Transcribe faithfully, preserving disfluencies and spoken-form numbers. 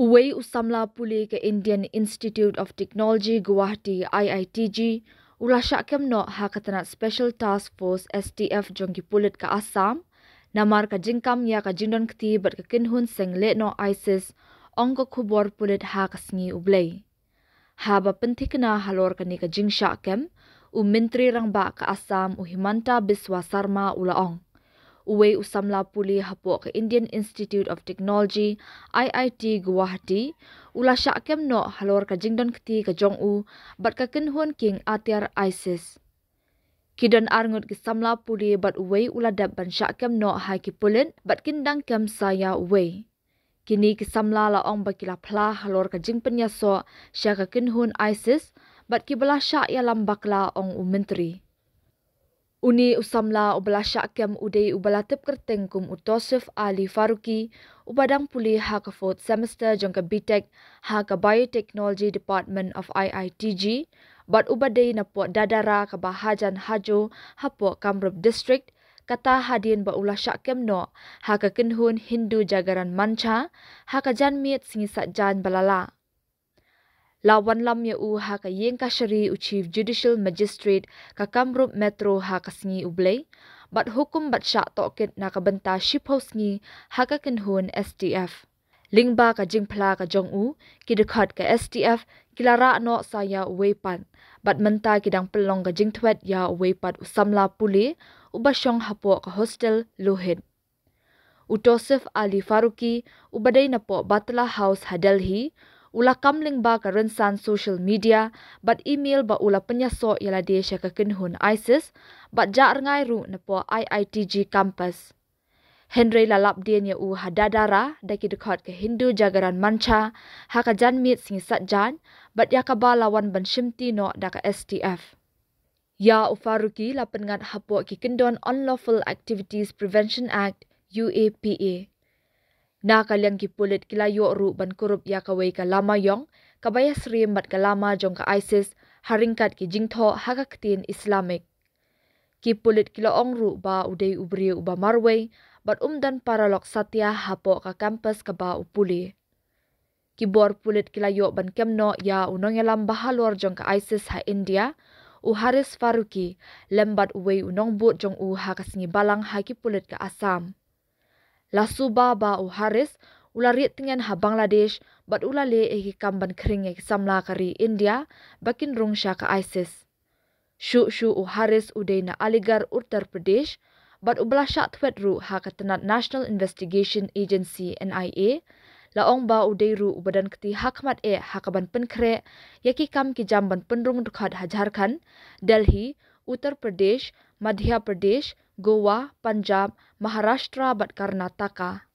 Uwei u samla pule ka Indian Institute of Technology Guwahati, I I T G, u la shah kem noh ha ka tnat Special Task Force, S T F, jong ki pulit ka Assam namar ka jingkam ïa ka jingdon kti bad ka kynhun seng lehnoh ISIS, ong ka khubor pulit ha ka sngi U Blei. Haba pynthikna halor kane ka jingshah kem, u Myntri Rangbah ka Assam, u Himanta Biswa Sarma, u la ong, uwei u samla pule hapoh ka Indian Institute of Technology, I I T, Guwahati, u la shah kem noh halor ka jingdon kti ka jong u bad ka kynhun kieng atiar ISIS. Ki don arngut ki samla pule bad uwei u la dep ban shah kem noh ha ki pulit bad kin dang kem sa ïa uwei. Kine ki samla la ong ba ki la phla halor ka jingpynïasoh sha ka kynhun ISIS bad kiba la shah ïalam bakla, ong u Myntri. Une u samla uba la shah kem u dei uba la tip kyrteng kum u Tosif Ali Faruqi, uba dang pule ha ka fourth semester jong ka B Tech ha ka Biotechnology Department of I I T G, bad uba dei napoh Dadara kaba hajan hajo hapoh Kamrup District, kata hadien ba u la shah kem noh ha ka kynhun Hindu Jagaran Mancha ha ka janmiet sngi Saitjaiñ ba la lah. La wanlam ïa u ha ka ïing kashari u Chief Judicial Magistrate ka Kamrup Metro ha ka sngi U Blei, bad hukum ban shah tohkit na ka bynta shiphew sngi ha ka kynhun S T F. Lyngba ka jingphla ka jong u, ki dkhot ka S T F ki la rah noh sa ïa uwei pat, bad mynta ki dang pynlong ka jingthwet ïa uwei pat u samla pule uba shong hapoh ka hostel Lohit. U Tosif Ali Faruqi, uba dei napoh Batla House ha Delhi, u la kam lyngba ka rynsan social media bad email ba u la pynïasoh ïa lade sha ka kynhun ISIS, bad jah rngai ruh napoh I I T G campus. Hynrei la lapdien ïa u ha Dadara da ki dkhot ka Hindu Jagaran Mancha ha ka janmiet sngi Saitjaiñ, bad ïa kaba la wan ban shimti noh da ka S T F. Ïa u Faruqi la pynngat hapoh ki kyndon Unlawful Activities Prevention Act, U A P A. Na ka liang ki pulit ki la ïoh ruh ban kurup ïa kawei ka lama ïong kaba ïasyriem bad ka lama jong ka ISIS ha ryngkat ki jingthoh ha ka ktien Islamic. Ki pulit ki la ong ruh ba u dei u briew uba marwei bad um don paralok satia hapoh ka campus kaba u pule. Ki bor pulit ki la ïoh ban kem noh ïa u nongïalam bahalor jong ka ISIS ha India, u Haris Faruqi, lem bad uwei u nongbud jong u ha ka sngi Balang ha ki pulit ka Assam. La suba ba u Haris u la rieh tngen ha Bangladesh bad u la leh ïa ki kam ban khring ïa ki samla ka ri India ba kin rung sha ka ISIS. Shuh shuh u Haris u dei na Aligarh, Uttar Pradesh, bad uba la shah thwet ruh ha ka tnat National Investigation Agency, N I A, la ong ba u dei ruh uba don kti ha khmat eh ha kaban pynkhreh ïa ki kam ki jam ban pynrung dkhot ha Jharkhand, Delhi, Uttar Pradesh, Madhya Pradesh, Goa, Punjab, Maharashtra bad Karnataka.